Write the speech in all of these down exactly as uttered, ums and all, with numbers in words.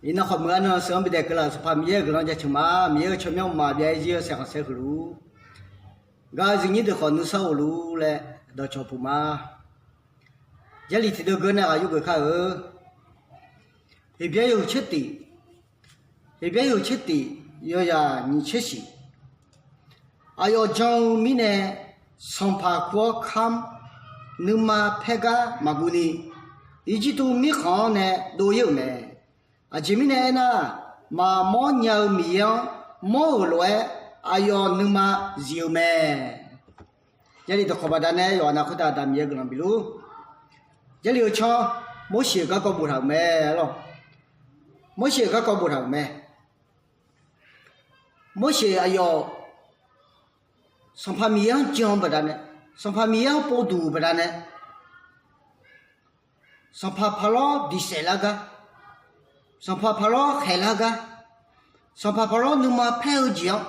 Iqnan khawf meuq-a nan sheuq-anr bidaef keuvlaf-euq Sanqpaq Miqyaer-euq guiqlanq jaceuq ma. Miqyaer-euq tsawrmyanr mqmaq byav-aer jir-eu saeqkhanq saeqhuiq luf-ur. Gaq-eu zifnyir deuq khawf nuisar of luf-ur laer dawqcawq puq ma. Jarlif tiqdeuv geur nae ghaq yurgeuf kar-eu. Heqbyaer yawhuiq tser tif, Heqbyaer yawhuiq tser tif, yawzaq nyiq tser shiq. Aqyawf jan-eu mirnae, sanqpaq kur-awr kamr, nuima paer gar maqguv ni, Irjirtuv mirkhanq-anr nae dov-ir-euq mae. Aqjeq mirnae aernar, maqmawr nya-eu Miqyaer-anr mawr-euq lof-aer, aqyawf nuima zif-eu mae. Jarlif dawqkawq baqdanae yawqha nav khoertav Aqda Miqyaer guiqlanq bif luf-ur. Jarlif-eu tsanr, Morseq-euq garkawv boftaq-euq mae lawq. Morseq-euq garkawv boftaq-euq mae. Morseq aqyawf Sanqpaq Miqyaer-anr jan-eu baqdanae, Sanqpaq Miqyaer-anr povduq-euq baqdanae, Sanqpaq paqlawr diqsaef lar gar, Sanqpaq paqlawr khaeq lar gar, Sanqpaq paqlawr nuima paer-eu jeq-anr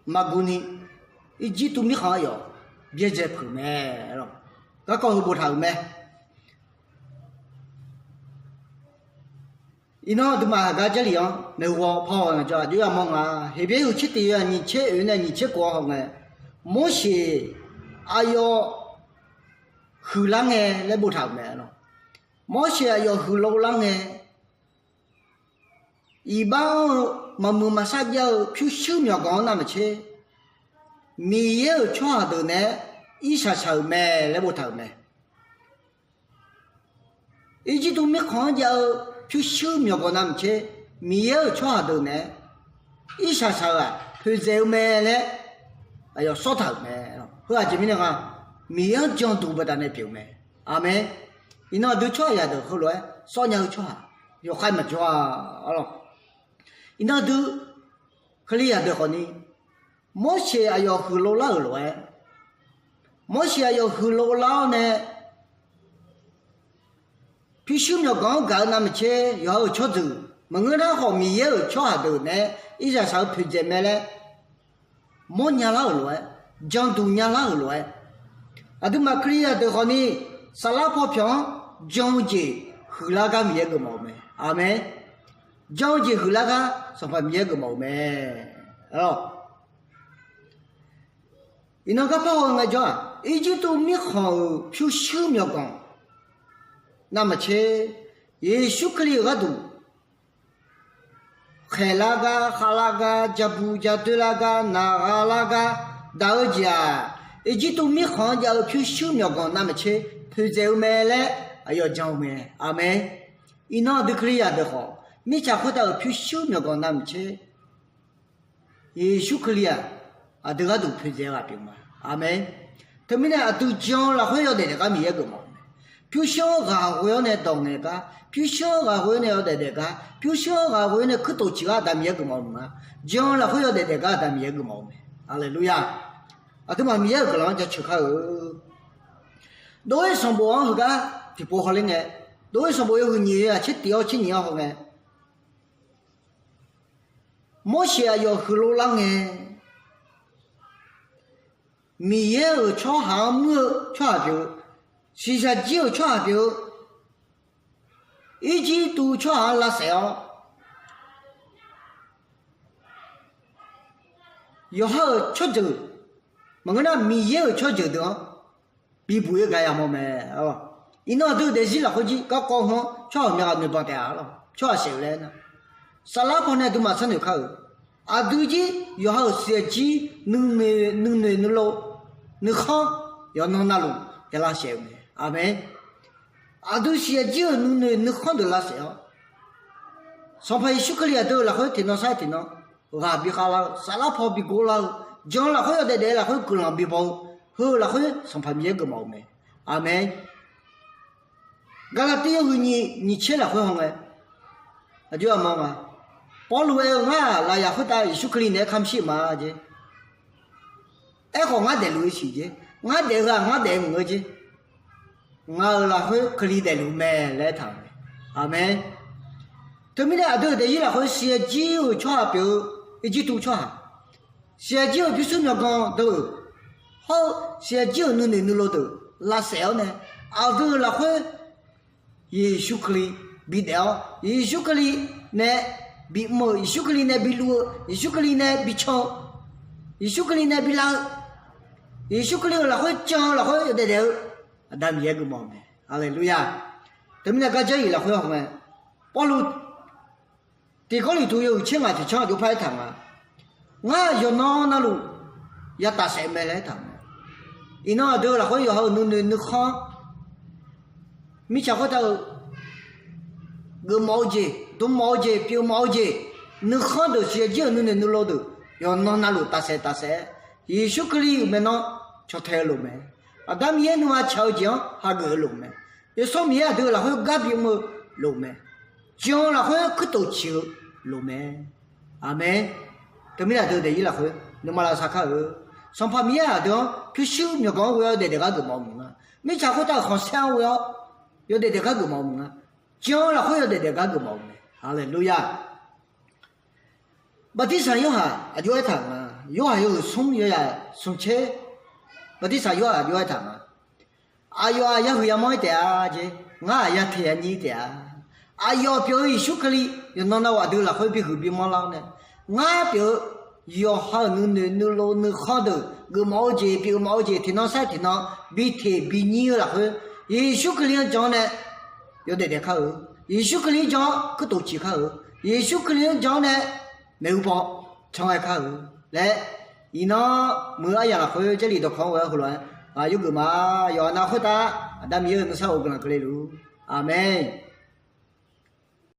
maqguv ni, Irjirtuv mirkhanq-anr yawf byaerdzae peuq mae. Garkawv heu boftaq-euq mae. Iqnan aqduimaf haqgar Jarlif-anr maeqhu ghaw par haw nga jawr-aq, jov yamawr nga. Heqbyaer yawhuiq tser tif yawzaq nyiq tser oeq nae nyiq tser kof-anr haw ngae, Morseq aqyawf huiqlar ngae laer boftaq-euq mae lawq. Morseq aqyawf huiqlov lar ngae, iqbax-anr-eu maqmuiq maqsar jav-eu pyurshuir myawqganq-anr navmaqtser, Miqyaer-euq tsawrhaq deuq naeq-aer irshaq shaq-euq mae laer boftaq-euq mae. Irjirtuv mirkhanq-anr jav-eu pyurshuir myawqganq navmaqtser, Miqyaer-euq tsawrhaq deuq naeq-aer irshaq shaq-euq-aq poeqdzaeq-eu mae laer aqyawf sawrtaq-euq mae. Heu aqjeq mirnae nga, Miqyaer-anr janduq baqdanae pyeuf-eu mae. Aqmeq. Iqnan aqdui tsawrhaqzaq deuq heulof-aer sawr nya-eu tsawrhaq yawkhav maqjawr-a lawq. Iqnan aqdui Kalizaq deuq khawfni, Morseq aqyawf huiqlov lar-euq lof-aer, Morseq aqyawf huiqlov lar-awr nae pyurshuir myawqganq-anr gaq-eu navmaqtser yawqha-euq tsawrjeuq maqngeur nar khawf Miqyaer-euq tsawrhaq deuq naeq-aer irshaq shaq-eu poeqdzaeq mae laer mawr nya lar-euq lof-aer, janduq nya lar-euq lof-aer, aqduimaf Kalizaq deuq khawfni saflar paw pyawq-anr jan-eu jeq huiqlar gar Miqyaer geufmawf-eu mae. Aqmeq. Jan-eu jeq huiqlar gar Sanqpaq Miqyaer geufmawf-eu mae. Iqnan garpar haw ngaejawr-aq, Irjirtuv mirkhanq-euq pyurshuir myawqganq navmaqtser, Yeqsur Kali-euq gharduq khaeqlar gar, khavlar gar, jabu jadoer lar gar, naqgha lar gar daq-eu jeq-aq, Irjirtuv mirkhanq-anr jav-eu pyurshuir myawqganq navmaqtser poeqdzaeq-eu mae laer aqyawf jan-eu mae. Aqmeq. Iqnan aqdui Kalizaq deuq khawf, mirtsaq khoertav-euq pyurshuir myawqganq navmaqtser, Yeqsur Kali-aq aqdui gharduq poeqdzaeq-eu ghaq pyeuf ma. Aqmeq. Teumirnae aqdui jan-eu lafkhoer yawdaef daef gar Miqyaer geufmawf-eu mae. Pyurshuir-anr ghaq ghoe-awr nae dawq ngaeq gar, pyurshuir-anr ghaq ghoe-awr nae yawdaef daef gar, pyurshuir-anr ghaq ghoe-awr nae kuirtof ciq gar Aqda Miqyaer geufmawf-eu ma. Jan-eu lafkhoer yawdaef daef gar Aqda Miqyaer geufmawf-eu mae. Haleluya. Aqduimaf Miqyaer-euq guiqlanq-anr jaceuq kar-eu. Dov-ir sanqbof-anr heugar tiqpov hawler ngae, dov-ir sanqbof yawhuiq nyiq-eu aqtser tif-awr tser nyiq-anr haw ngae, Morseq aqyawf huiqlov lar ngae, Miqyaer-euq tsawrhaq-anr muir-eu tsawrhaq pyeuf-eu, shiqshaq jir-euq tsawrhaq pyeuf-eu, Irjirtuv tsawrhaq-anr lavsaef-awr, yawqha-euq tsawrjeuq maqngeur nar Miqyaer-euq tsawrjeuq deuq-anr bibuq-ir gaq yamawr mae. Iqnan aqdui-euq daefzir lafkhoer jir garkawv heu-anr tsawrhaq myav ghaq noeqbanq taef-a lawq. Tsawrhaq saef-eu laer nar, saflar pawnae aqduimaf sharnoeq kar-euq, aqdui jir yawqha-euq siqyaq jir nuinoeq nuilov nuikhanr yawqnan navluf yalavsaef-eu mae. Aqmeq. Aqdui siqyaq jir-euq nuinoeq nuikhanr deuq lavsaef-awr, Sanqpaq Yeqsur Kali aqdui-euq lafkhoer tiqnan sar tiqnan ghaq bikhav lar-eu, saflar paw bigor lar-eu, jan-eu lafkhoer yawdaef daef-eu lafkhoer guiqlanq bibaw-eu, heu-eu lafkhoer Sanqpaq Miqyaer geufmawf-eu mae. Aqmeq. Gaqlaqtiv yawhuiq nyiq nyiq tser lafkhoer haw ngae, aqjox-aq mawr nga, Pawrluv aer-eu, ngar-aq lafyaq khoertav Yeqsur Kali naeq-aer kamq shir ma jeq. Aerkhawf ngar daefluf-eu siq jeq, ngar daef-eu-aq ngar daef-eu maqngeur jeq. Ngaq-euq lafkhoer Kali daefluf mae laer aertaq-euq mae. Aqmeq. Teumirnae aqdui-euq daefzir lafkhoer siqyaq jir-euq tsawrhaq pyeuf-eu, Irjirtuv tsawrhaq, siqyaq jir-euq pyurshuir myawqganq deuq, hawr-eu siqyaq jir-euq nuinoeq nuilov deuq lavsaef-awr nae, aqdui-euq lafkhoer Yeqsur Kali bidaef-awr, Yeqsur Kali nae bimr-eu, Yeqsur Kali nae biluv-eu, Yeqsur Kali nae bican-eu, Yeqsur Kali nae bilav-eu, Yeqsur Kali-euq lafkhoer jan-eu lafkhoer yawdaef daef-eu Aqda Miqyaer geufmawf-eu mae. Haleluya! Teumirnae gar Jarlif lafkhoer hawngae, Pawrluv tiq Gawrliqtu yawhuiq tser ngaq tiq canr aqjox par aertaq nga, ngar yawqnan navluf ya tafsaef mae laer aertaq-euq mae. Iqnan aqdui lafkhoer yawqha-euq nuinoeq nuikhanr, mirtsaq khoertav-euq geufmawf-eu jeq, dmqmawf-eu jeq, pyeufmawf-eu jeq, nuikhanr deuq siqyaq jir-euq nuinoeq nuilov deuq yawqnan navluf tafsaef tafsaef-aer, Yeqsur Kali-euq maeqnan caw tae-eu lof mae. Aqda Miqyaer nuima tsaq-eu jeq-anr hageuf-eu lof mae. Yawsanr Miqyaer aqdui lafkhoer gar bimr-eu lof mae. Jan-eu lafkhoer kuirtof ciq-eu lof mae. Aqmeq. Teumirnae aqdui daefzir lafkhoer nuima lavsav kar-eu. Sanqpaq Miqyaer aqdui-anr pyurshuir myawqganq-anr ghoe-awr yawdaef daef gar geufmawf-eu maqnga. Mirtsaq khoertav-euq khanqsaer-anr ghoe-awr yawdaef daef gar geufmawf-eu maqnga. Jan-eu lafkhoer yawdaef daef gar geufmawf-eu mae. Haleluya! Bartirsaq Yorhaq aqjox aertaq nga. Yorhaq yawhuiq smr yawzaq smr tser, Bartirsaq Yorhaq aqjox aertaq nga. Aqyawf-aq yahuiq yamanr-ir taef-a jeq, ngar-aq yateq yanyir taef-a. Aqyawf pyeuf-eu Yeqsur Kali yawqnan navluf aqdui lafkhoer bihuiq bimanr lar-awr nae, ngar pyeuf-eu yawqha-euq nuinoeq nuilov nuikhanr deuq geufmawf-eu jeq, pyeufmawf-eu jeq tiqnan sair tiqnan biteq binyir-eu lafkhoer, Yeqsur Kali-anr jan-awr nae yawdaef daef kar-eu. Yeqsur Kali-anr jan-awr kuirtof ciq kar-eu. Yeqsur Kali-anr jan-awr nae maeqhu paw can ghae kar-eu laer, iqnan muiq-eu aryamq lafkhoer Jarlif dawqkawq-anr ghoe-awr heulof-aer ghaq yurgeuf ma. Yawqha nav khoertav Aqda Miqyaer-euq nuisar of guiqlanq keuvle luf-ur. Aqmeq.